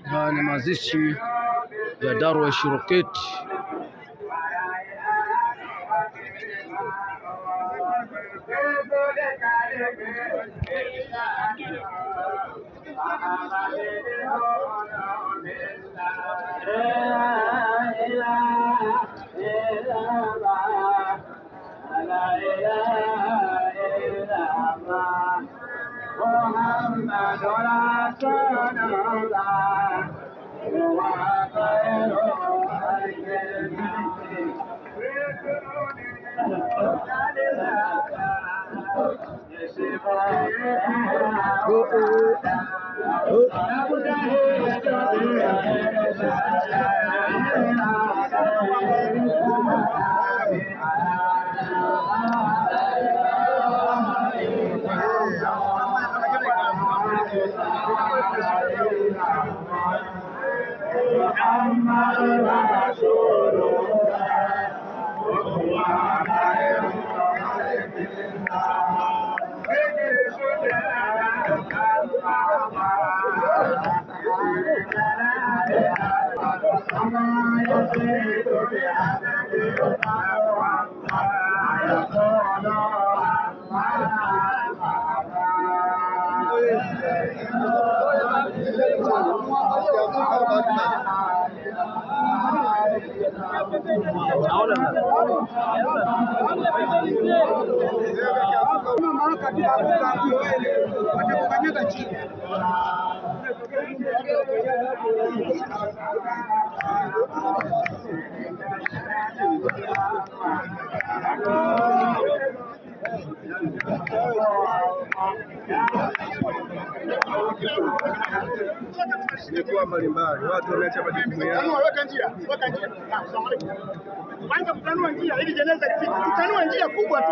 Haya ni mazishi ya Darwesh Rocket. Imekuwa mbalimbali, watu wameacha majukumu yao. Weka njia, weka njia. Asalamu alaykum. Kwanza kutanua njia ili jeneza lifike. Tutanue njia kubwa tu.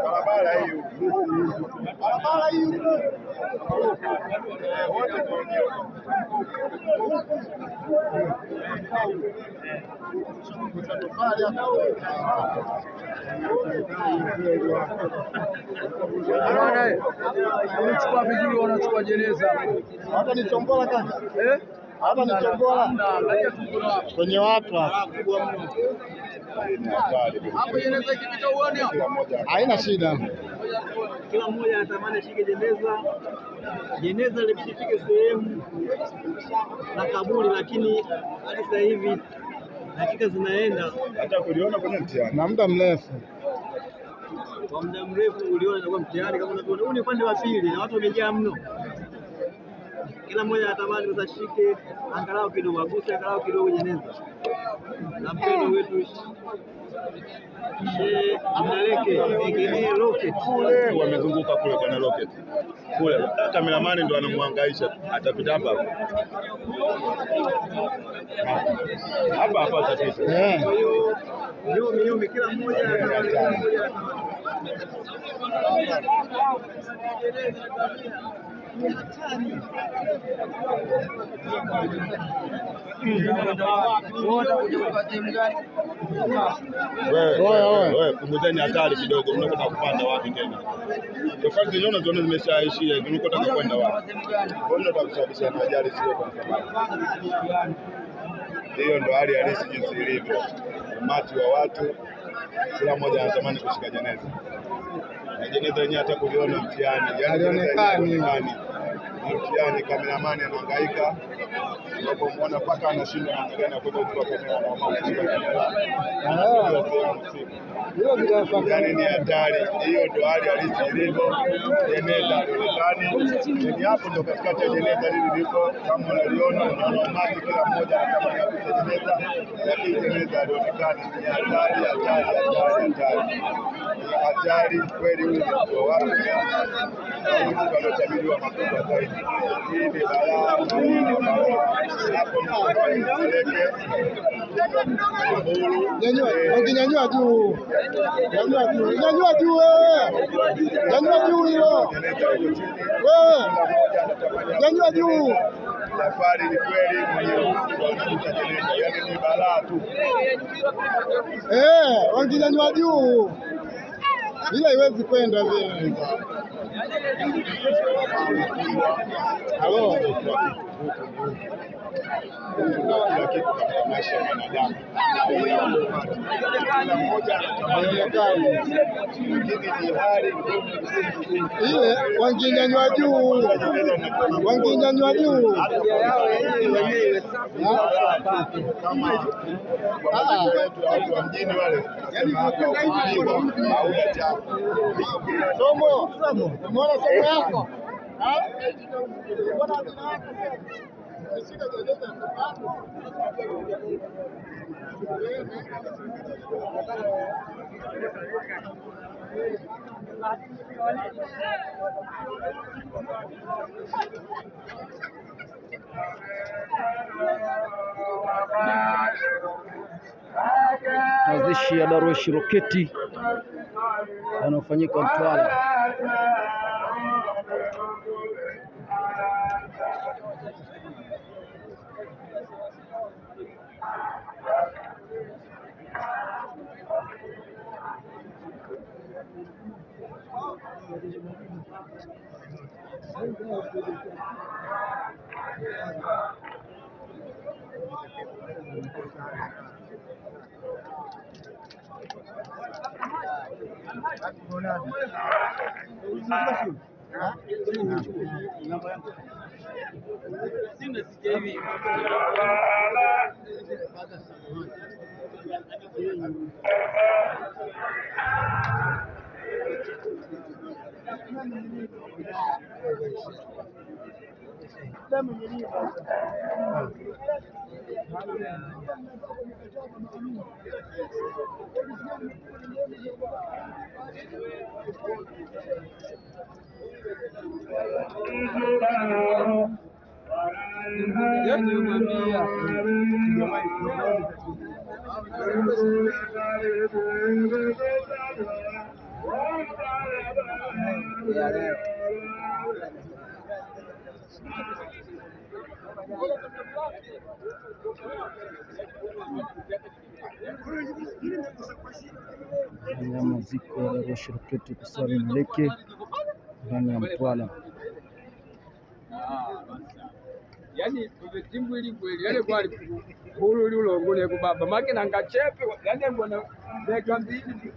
Barabara hiyo, barabara hiyo, wote tuongee. Bwana, wamechukua vizuri, wanachukua jeneza. Hata nichombola kaka. Eh? Hata nichombola Angalia tu mkono wako. kwenye watu hapa. Hapo jeneza ikipita uone hapo. Haina shida. Kila mmoja anatamani ashike jeneza. Jeneza libidi ifike sehemu la kaburi, lakini hadi sasa hivi dakika zinaenda Hata kuliona kwenye mtihani. Na muda mrefu. kwa muda mrefu, uliona inakuwa mtihani kama unavyoona. Huu ni upande wa pili na watu wamejaa mno, kila mmoja anatamani sasa ashike angalau kidogo, aguse angalau kidogo jeneza na mpendo wetu Sheikh Mnaleke aka Rocket. Kule wamezunguka kule bwana Rocket. Kule kameramani ndo anamuhangaisha, atapita hapa hapa. Hapa hapa atapita. Eh. Kwa hiyo yumi yumi, kila mmoja anatamani, kila mmoja anatamani. Wewe punguzeni hatari kidogo, mnataka kupanda wapi tena? Tofali zenyewe unaziona zimeshaishia hivi, mnataka kwenda wapi? Kwa nini mnataka kusababisha ajali sio kwa sababu? Hiyo ndo hali halisi jinsi ilivyo. Umati wa watu, kila mmoja anatamani kushika jeneza, na jeneza yenyewe hata kuliona mtihani, yaani jeneza yenyewe halionekani, ni mtihani. Kameramani anahangaika, unapomwona mpaka anashindwa namna gani ya kuweza kuchukua kamera na mama kushika kamera, anapiga sehemu usiku. Yaani ni hatari, hiyo ndo hali halisi ilivyo. Jeneza halionekani, yani hapo ndo katikati ya jeneza lili liko, kama unaliona, unaona umati, kila mmoja anatamani aguse jeneza, lakini jeneza halionekani. Ni hatari, hatari, hatari, hatari, ni hatari kweli. Huyu ni mtu wa wapi? Ni mtu aliotabiriwa makubwa zaidi. Hii ni balaa, balaa, balaa. Hapo mpeleke Mbulu. Nyanyua juu. Nyanyua juu. Nyanyua juu wewe. Nyanyua juu hilo. Wewe. Nyanyua juu. Safari ni kweli, mwenye nguvu anakuta jeneza, yaani ni balaa tu. Eh, wanginyanyua juu. Ila haiwezi kwenda vile. Halo. Kila kitu katika maisha ya mwanadamu, kila mmoja anatamani, lakini ni hali ngumu ngumu. Ile wanginyanyua juu. Wanginyanyua juu. Kama kwa mazingira yetu ya watu wa mjini wale, sema hapa ukipigwa hauna chako. Somo. Umeona somo yako? Ha? Umeona jina yako sasa? Umeshika jeneza ya somo yako. Mazishi ya Darwesh Roketi yanayofanyika Mtwara. Ya maziko ya Darwesh Roketi Kusari Mleke ndani ya Mtwara. Yani timbwili kweli yale kwali hululi ulongole kubaba make nangachepe yani mbona dakika mbili.